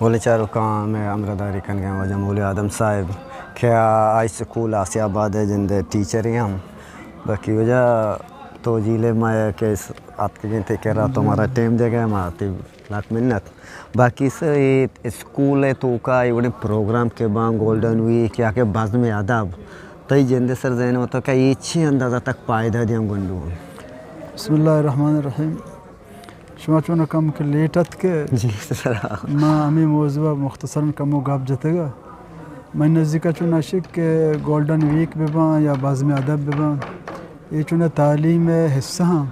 مولیں چاروکاں، مئے ہمراہداری کنگیں واجہ مولوی آدم صاحب کہ آ ہائی سکول آسیا آباد ءِ جند ءِ ٹیچرے ہم۔ باقی واجہ تو جیل ءَ ما کہ اتکگیں تئی کرا تو مارا ٹائم دیگ ءَ، ما تئی لک منت۔ باقی سر، اے اسکول ءِ توکا اے وڑیں پروگرام کہ باں، گولڈن ویک یا کہ بزم ادب، تئی جند ءِ سر ذہن ءِ توکا اے چی اندازہ تک پائدہ دیاں گونڈو؟ بسم اللہ الرحمن الرحیم۔ شما چون کم کہ لیٹ اتکے، جی سر۔ ما ہمے موضوع ءَ مختصراً کمو گپ جتگ ءَ۔ من نزیک ءَ چون اشک کہ گولڈن ویک بہ باں یا بزم ادب بہ باں، اے چون تعلیم ءِ حصہ ہاں،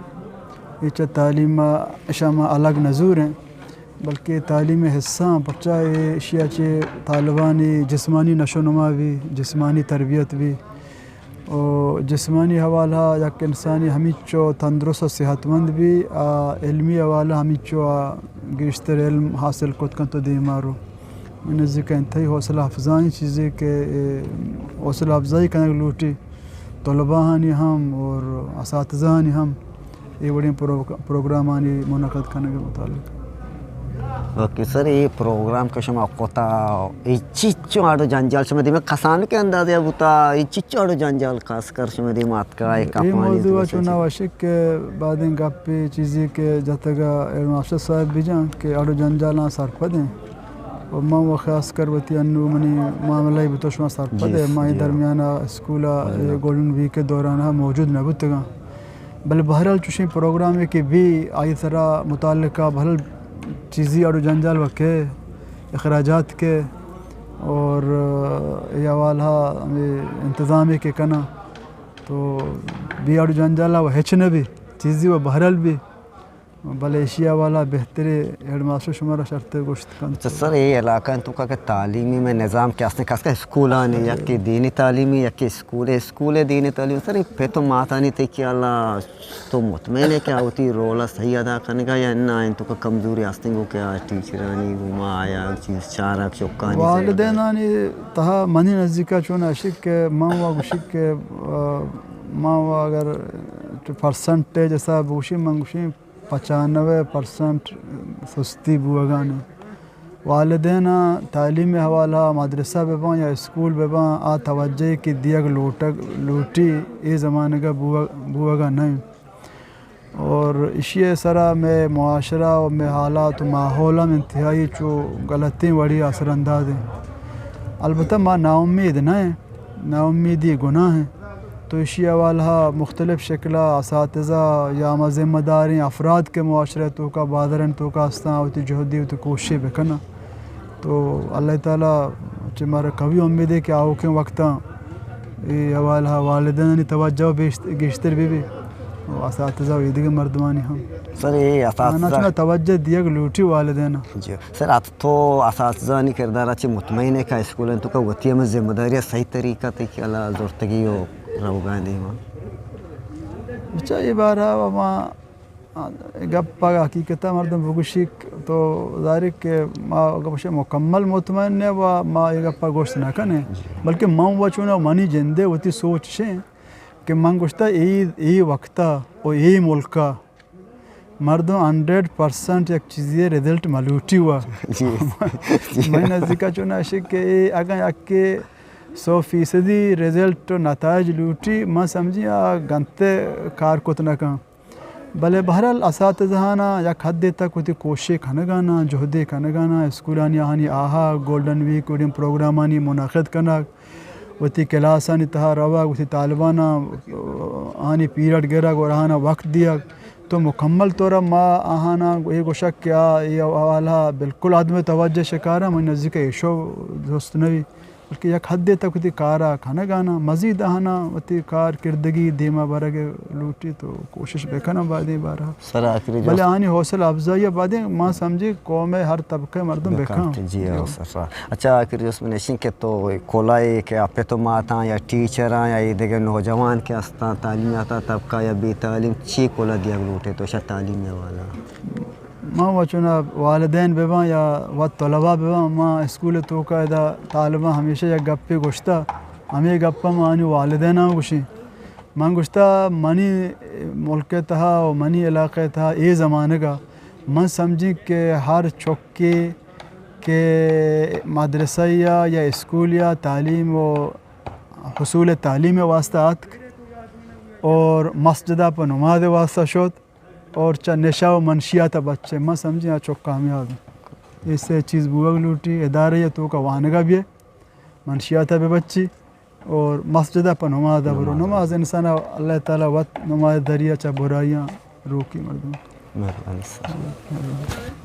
اے چہ تعلیم ءَ اشاں ما الگ نہ زوریں، بلکہ تعلیم ءِ حصہ ہاں، پرچا اے اشی ءَ چہ طالبانی جسمانی نشو نما بی، جسمانی تربیت بی۔ و جسمانی حوالہ یک انسانی ہمیچو تندرست و صحت مند بی، آ علمی حوالہ ہمیچو آ گیشتر علم حاصل کت کنت و دیما رو۔ من نزیک انتہائی حوصلہ افزائیں چیزے کہ، اے، حوصلہ افزائی کنگ لوٹی طلباءانی ہم اور اساتذہانی ہم۔ اے وڑیں پرو-، پروگرامانی منعقد کنگ ءِ متعلق۔ اوکے سر، اے پروگرام کہ شما کتا، اے چچو اڑ و جنجال شما دیما کسانکیں اندازے ءَ بوتا، اے چچو اڑ و جنجال خاص کر شما دیما اتکا، اے اے کپانی موضوع ءَ چونا وشک کہ بعدیں گپے چیزے کہ جتگا ہیڈ ماسٹر صاحب بجان کہ اڑ و جنجالاں سرپدیں و من و خاص کر وتی انو منی معاملہ بوتا شما سرپدے، جی، ما اے جی۔ درمیان ءَ اسکول ءَ، اے گولڈن ویک ءِ دوران ءَ موجود نہ بوتگاں۔ بلے بہرحال چوشیں پروگرامے کہ بی، آئی سرا متعلقہ بہرحال چیزی اڑ و جنجال و کئے، اخراجات کئے اور اے حوالہ ہمے انتظامے کہ کناں تو بی اڑ و جنجال و ہچ نہ بی، چیزی و بہرحال بی۔ بلے ایشی حوالہ بہترے ہیڈ ماسٹر شمارا شرتے گوشت کنت۔ اچھا سر، اے علاقہ انت توکا کہ تعلیمی میں نظام کہ استیں، خاص کر اسکولانی، یکی دینی تعلیمی، یکی اسکول، اسکول دینی تعلیم۔ سر، اے پت و ماتانی تئی خیالا تو مطمئن ہے کہ آ وتی رول صحیح ادا کنگا یا نہ؟ انت توکا کمزوری استیں گو کہ آ ٹیچرانی گوما آیا چیز چارک چکانی والدینانی تہا منی نزیکا چون اشک کہ من وا گوشی کہ، آ، من وا اگر پرسنٹیج حساب گوشی، من گوشی پچانوے پرسنٹ سستی بوگان انت۔ والدین ء تعلیم ء حوالہ ء مدرسہ بہ باں یا اسکول بہ باں، آ توجہ کہ دیگ لوٹگ، لوٹی، اے زمانگ ء بوگ، بوگ ء نہ انت۔ اور ایشی ء سرا مئے معاشرہ و مئے حالات و ماحول ہم انتہائی چو غلطیں وڑی اثر انداز انت۔ البتہ ما ناامید نہ ایں۔ ناامیدی گناہ انت۔ تو ایشی حوالہ ء مختلف شکل ء اساتذہ یا ہما ذمہ داریں افراد کہ معاشرہ ء توکا، بازارانی توکا استاں، وتی جہدی، وتی کوششے بکناں۔ تو اللہ تعالی چہ مارا قوی امیدے کہ آؤکیں وقتاں اے حوالہ ء والدینانی توجہ بیشت-، گیشتر بہ بی و اساتذہ و ایدگہ مردمانی ہم۔ سر، اے اساتذہ آناں چنا توجہ دیگ لوٹی والدین۔ جی۔ سر، ات تو اساتذہانی کردار ء چہ مطمئن ئے کہ اسکول انت تو کہ وتی ہمے ذمہ داری ء صحیح طریقہ تئی خیال ء زرتگی و روگا دیما؟ بچا اے بارہ ء ما گپ ء حقیقت ء مردم بگوشیت تو ظاہر ہے کہ ما گپ مکمل مطمئن نہ و ما اے گپ ء گوشت نہ کنیں، بلکہ من و چون منی جندے وتی سوچ شیں کہ من گوشتا اے، اے وقت ء و اے ملک ء مردم ہنڈریڈ پرسنٹ یک چیزے رزلٹ ملوٹی ہوا۔ جی۔ جی۔ من نزدیکا چون اشک کہ اے اگاں یکے سو فیصدی رزلٹ و نتائج لوٹی، من سمجھی آ گنتے کار کت نہ کن۔ بلے بہرحال اساتذہانا یک حدے تک وتی کوششے کنگانا، جہدے کنگانا، اسکولانی آہانی آہا، گولڈن ویک وڑیں پروگرامانی منعقد کنگ، وتی کلاسانی تہا روگ، وتی طالباناں، آ، آہانی پیریڈ گرگ اور آہانا وقت دیگ۔ تو مکمل طورا ما آہانا اے گوشگ کہ آ اے حوالہ بالکل عدم توجہ شکارا، منی نزدیک ایشو درست نہ بی، بلکہ یک حدے تک وتی کارا کنگانا، مزید آہانا وتی کارکردگی دیما برگ لوٹی تو کوشش بکناں بعدیں بارہ۔ سر آخری جو بلے آنی حوصلہ افزائی ء بعدیں ما سمجھی قوم ء ہر طبقہ ء مردم بکن۔ بکن۔ جی ہاں سر۔ اچھا، آخری جست من ایشیں کہ تو کلا ء کہ آ پت و ماتاں یا ٹیچراں یا اے دگہ نوجوان کہ استاں تعلیم یافتہ طبقہ یا بے تعلیم چی کلا دیگ لوٹے تو شا تعلیم ء حوالہ؟ ما و چونا والدین بہ باں یا وت طلبا بہ باں، ما اسکول ء توکا ادا طالباں ہمیشہ یک گپے گوشتہ، ہمے گپ ء ما آنی والدیناں گوشیں۔ من گوشتہ، منی ملک ء تہا و منی علاقہ ء تہا اے زمانگ ء من سمجھیں کہ ہر چکے کہ مدرسہ یا یا اسکول یا تعلیم و حصول تعلیم واسطہ آتک اور مسجد پہ نماز واسطہ شد اور چہ نشہ و منشیات بچے، من سمجھیں آ چک کامیاب ہیں۔ یہ سے چیز بوگ لوٹی، ادارے یا تو کا وانگا بھی ہے، منشیات بہ بچی اور مسجد پہ نماز برو۔ نماز۔ نماز انسان اللہ تعالی وت نماز دریہ چہ برائیاں روکی مردم۔ مہربانی سر۔